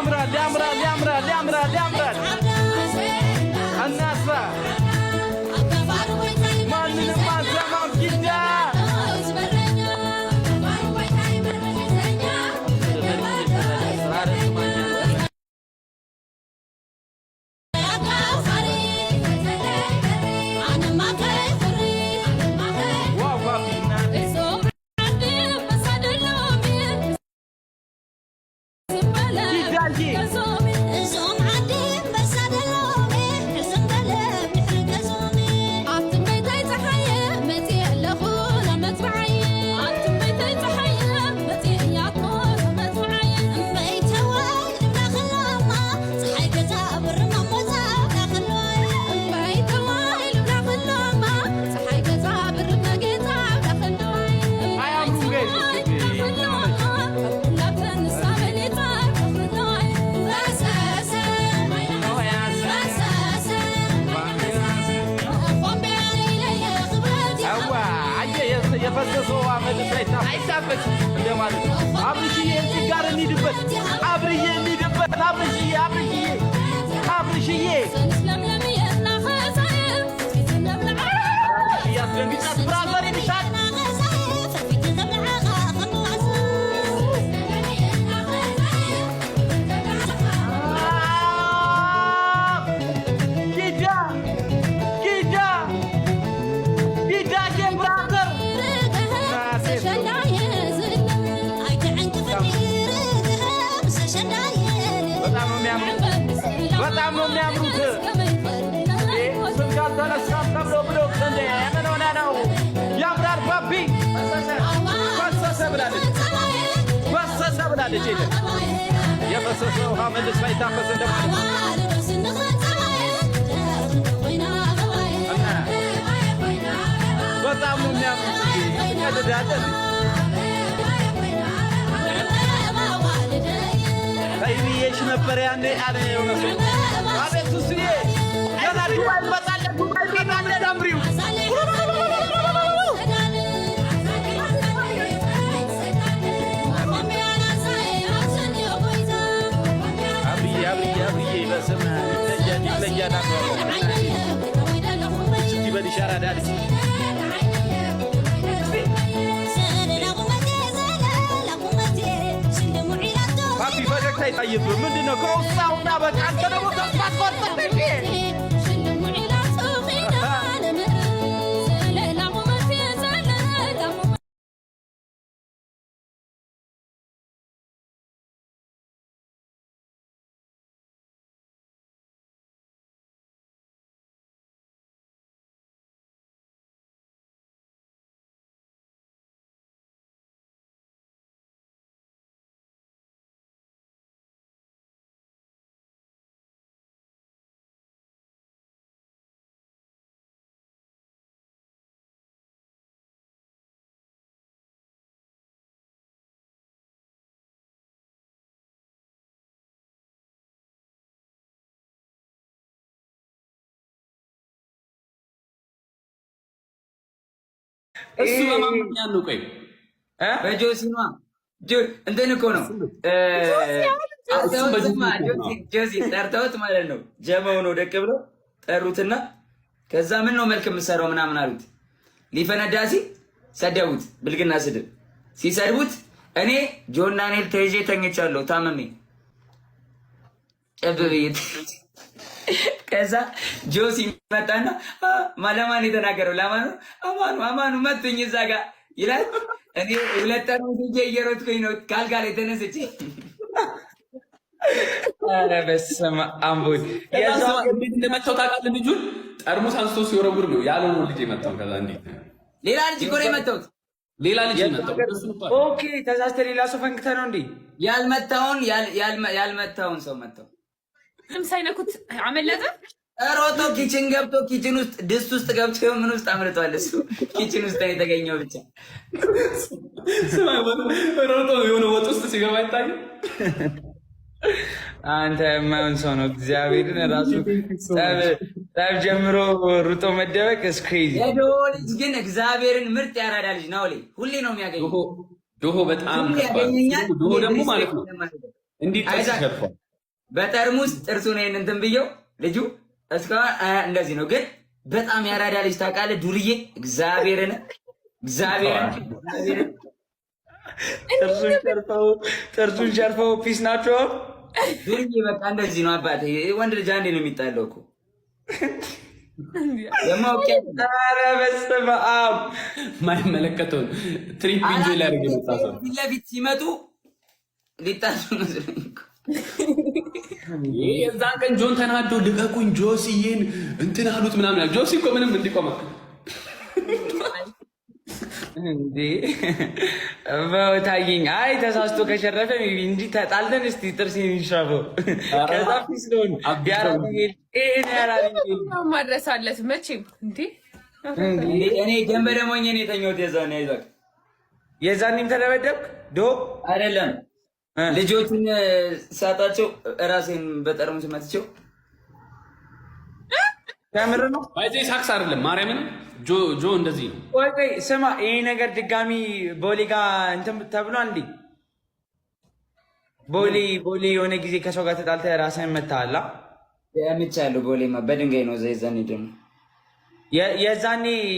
ያምራል፣ ያምራል፣ ያምራል፣ ያምራል፣ ያምራል። እናሳ ማንንም አንሰማም። ኪዳ wow ፓፒ። ኪዳዬ። እዞም ዓዲ መሳደሎሜ ሕዝም በለ ድሕሪ ገዞሜ። ኣብቲ ቤተይ ፀሓየ መፅእ ኣለኹ ናመፅባዓየ፣ ኣብቲ ቤተይ ፀሓየ መፅእ እያኮ ናመፅባዓየ። እምበይተወይ ንብላ ከለማ ፀሓይ ገዛ ብርማ ሞዛ ብላ ከለዋየ። እምበይተዋይ ልብላ ከለማ ፀሓይ ገዛ ብርማ ጌታ ብላ ከለዋየ። አያምሩም guys? ከለማ ኩላተን ንሳ በሊፃ ከለዋየ። ፈሰሰ ፈሰሰ ቆምቢያ ክብረት። አዋ አየህ፣ የፈሰሰው ውሃ መልሶ አይታበስም እንደማለት ነው። አብርሽዬ፣ እዚህ ጋር እንሂድበት። አብርዬ እንሂድበት። አብርሽዬ፣ አብርሽዬ፣ አብርሽዬ። ሰንስ ለምለም የናኸሳየ ፊትነብልዓ። እያስደንግጫት brother ይልሻል። ፈፊት ተብልዓኻ ከምዋዕዛ። ኪዳ፣ ኪዳ፣ ኪዳዬ brother። ተሸላየ ዝለ። ኣይትዕንቅፍኒ ርግህ ምሰሸዳየ። በጣም ነው የሚያምሩት። በጣም ነው የሚያምሩት። ስም ካልተነሳም ተብሎ ብሎ እንደ ምን ሆነ ነው? ያምራል ፓፒ። ፈሰሰ ብላለች፣ ፈሰሰ ብላለች። የለ የፈሰሰ ውሃ መልሶ አይታፈስ እንደማለት ነው። እና በጣም ነው የሚያምሩት። ቀልዳለን። ተይ ብዬሽ ነበር ያኔ አለ የሆነ ሰው። አቤት ሱስዬ፣ ገና ዱባይ እንመጣለን፣ ዱባይ እንመጣለን። አምሪው። አብርዬ፣ አብርዬ፣ አብርዬ፣ በስመ አብ ይለያል፣ ይለያል። እችት ይበልሽ አራዳ ልጅ። ፓፒ ፈገግታ ይታይብህ። ምንድን ነው? ከውስጥ አውጣ በቃ። አንተ ደግሞ ተስፋ አትቆርጥም እንዴ? እሱ በማን ምክንያት ነው? ቆይ። በጆሲ ነዋ። እንትን እኮ ነው። እሱም ስማ፣ ጆሲ ጠርተውት ማለት ነው። ጀመው ነው ደቅ ብለው ጠሩትና ከዛ ምን ነው መልክ የምሰራው ምናምን አሉት። ሊፈነዳ ሲል ሰደቡት፣ ብልግና ስድብ ሲሰድቡት እኔ ጆን ዳንኤል ተይዤ ተኝቻለሁ ታመሜ ጨብ ብዬ። ከዛ ጆሲ መጣና ለማን የተናገረው ለማኑ አማኑ አማኑ መቱኝ እዛ ጋር ይላል። እኔ ሁለት ጠርሙስ ይዤ እየሮጥኩኝ ነው ካልጋ ላይ ተነስቼ። ኧረ በስመ አብ ወልድ። እንዴት እንደመታው ታውቃለህ? ልጁን ጠርሙስ አንስቶ ሲወረውር ነው ያልሆነው ልጅ የመታው። ከዛ እንዴት ሌላ ልጅ እኮ ነው የመታሁት። ሌላ ልጅ የመታው እሱን እኮ። Okay፣ ተሳስተህ ሌላ ሰው ፈንክተህ ነው እንዴ? ያልመታውን ሰው መታው። ምንም ሳይነኩት አመለጠ። ሮጦ kitchen ገብቶ kitchen ውስጥ ድስት ውስጥ ገብቶ ምን ውስጥ አምልጧል። እሱ kitchen ውስጥ ነው የተገኘው ብቻ። ስማ፣ ሮጦ የሆነ ወጥ ውስጥ ሲገባ ይታያል። አንተ የማይሆን ሰው ነው። እግዚአብሔርን ራሱ ጠብ ጀምሮ ሩጦ መደበቅ is crazy። የድሆ ልጅ ግን እግዚአብሔርን ምርጥ ያራዳ ልጅ ነው። ሁሌ ነው የሚያገኘው። ዶሆ በጣም ሁሌ ከባድ ያገኘኛል። ዶሆ ደግሞ ማለት ነው እንዲህ ጥርስ አይዛክ ይሸርፋል። በጠርሙስ ጥርሱን ይሄን እንትን ብየው ልጁ እስካሁን እንደዚህ ነው። ግን በጣም ያራዳ ልጅ ታውቃለህ፣ ዱርዬ። እግዚአብሔርን እግዚአብሔርን እግዚአብሔርን። ጥርሱን ሸርፈው peace ናቸው። ዱርዬ በቃ እንደዚህ ነው አባቴ። ወንድ ልጅ አንዴ ነው የሚጣለው እኮ ደግሞ አውቄ። ኧረ በስመ አብ! ማይመለከተውን trip enjoy ሊያደርግ የመጣ ሰው። ፊት ለፊት ሲመጡ ሊጣሉ መስሎኝ እኮ። ይሄ የዛን ቀን ጆን ተናዶ ልቀቁኝ ጆሲዬን እንትን አሉት ምናምን ያለ፣ ጆሲ እኮ ምንም እንዲቆመ እንዴ በታየኝ። አይ ተሳስቶ ከሸረፈ maybe እንጂ ተጣልተን እስቲ ጥርሴን ይሽረፈው። ከዛ peace ነው ይሄን ያራልኝ። ማድረስ አለት መቼም እንዴ። እኔ ደም በደም ሆኜ ነው የተኛሁት የዛኔ አይዛክ። የዛኔም ተደበደብክ ዶ? አይደለም፣ ልጆቹን ሳጣቸው እራሴን በጠርሙስ መትቼው። ከምር ነው? By the way ሳክስ አይደለም፣ ማርያምን ጆ ጆ እንደዚህ ነው። ቆይ ቆይ ስማ፣ ይሄ ነገር ድጋሚ ቦሌ ጋር እንትን ተብሏል እንዴ? ቦሌ ቦሌ የሆነ ጊዜ ከሰው ጋር ተጣልተህ ራስህን መታሃል? ምቻለሁ። ቦሌማ በድንጋይ ነው እዛ የዛኔ ደግሞ።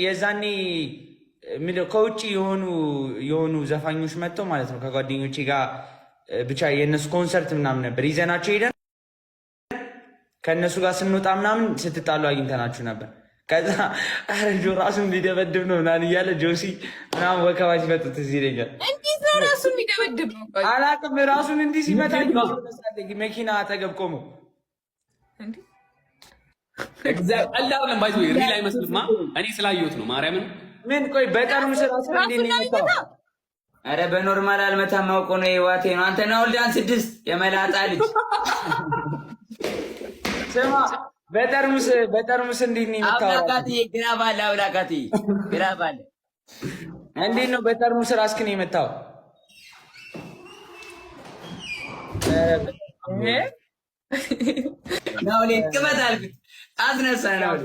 የዛኔ ምንድነው ከውጭ የሆኑ የሆኑ ዘፋኞች መጥተው ማለት ነው ከጓደኞቼ ጋር ብቻ የእነሱ ኮንሰርት ምናምን ነበር፣ ይዘናቸው ሄደን ከእነሱ ጋር ስንወጣ ምናምን ስትጣሉ አግኝተናችሁ ነበር። ከዛ ኧረ ጆ ራሱን ሊደበድብ ነው ምናምን እያለ ጆሲ ምናምን ወከባ ሲፈጡት ትዝ ይለኛል። እንዴት ነው ራሱን የሚደበድብ? አላቅም፣ ራሱን እንዲህ ሲመታ መኪና አጠገብ ቆሞ። እንዴ! ቀልድ አይደለም። By the way real አይመስልማ። እኔ ስላየሁት ነው ማርያምን። ምን ቆይ በጠርሙስ ራሱን እንዴት ነው የመታው? አረ በ normal አልመታም፣ አውቆ ነው፣ የዋቴ ነው። አንተ ናውልዳን ስድስት የመላጣ ልጅ። ስማ በጠርሙስ እንዴት ነው የመታው? አብላካትዬ glove አለ፣ አብላካትዬ glove አለ። እንዴት ነው በጠርሙስ ራስክን የመታው? ናውሌ ቅበት አልኩት አስነሳ ናውሌ።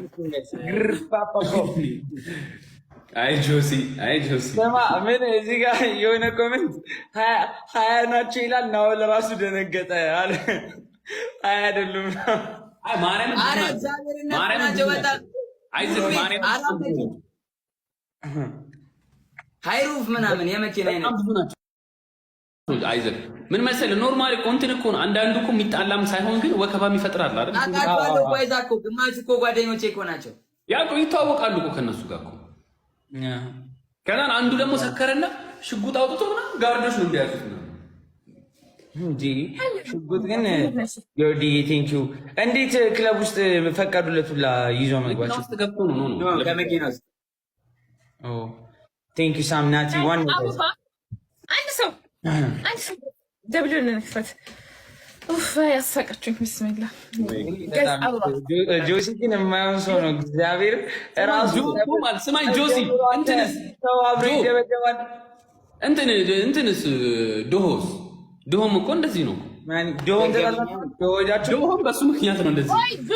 አይ ጆሲ፣ አይ ጆሲ። ስማ ምን እዚህ ጋር የሆነ comment 20 ናቸው ይላል። ናኦል ራሱ ደነገጠ አለ። 20 አይደሉም። አይ ማርያምን አረ እግዚአብሔርን ማርያምን ናቸው በጣም። አይዞህ ማርያምን አራት መኪና high roof ምናምን የመኪና አይነት። በጣም ብዙ ናቸው። አይዞህ ምን መሰለህ normal እኮ እንትን እኮ ነው። አንዳንዱ እኮ የሚጣላም ሳይሆን ግን ወከባም ይፈጥራል አይደል? አውቃቸዋለሁ እኮ አይዛ እኮ ግማሽ እኮ ጓደኞቼ እኮ ናቸው። ያ እኮ ይተዋወቃሉ እኮ ከእነሱ ጋር እኮ። ከዛን አንዱ ደግሞ ሰከረና ሽጉጥ አውጥቶ ምናምን guard ኦች ነው እንዲያዙት ምናምን። እንጂ ሽጉጥ ግን ዮርዲ thank you። እንዴት ክለብ ውስጥ ፈቀዱለት ሁላ ይዞ መኪና መግባት? ውስጥ ገብቶ ነው no ከመኪና ውስጥ። Thank you ሳም ናቲ ዋን። አበባ አንድ ሰው አንድ ሰው double እንክፈት። ኡፍ ያሳቃችሁኝ። ብስሚላ guys አበባ። ጆሲ ግን የማይሆን ሰው ነው። እግዚአብሔር ራሱ ማለት ስማኝ ጆሲ እንትንስ ሰው አብሮ ጆ ይደበደባል። እንትን እንትንስ ዶሆስ ድሆም እኮ እንደዚህ ነው። ዶሆን ተጣላችሁ? ዶሆ ሄዳችሁ? ዶሆም በሱ ምክንያት ነው እንደዚህ። ወይ ጆ።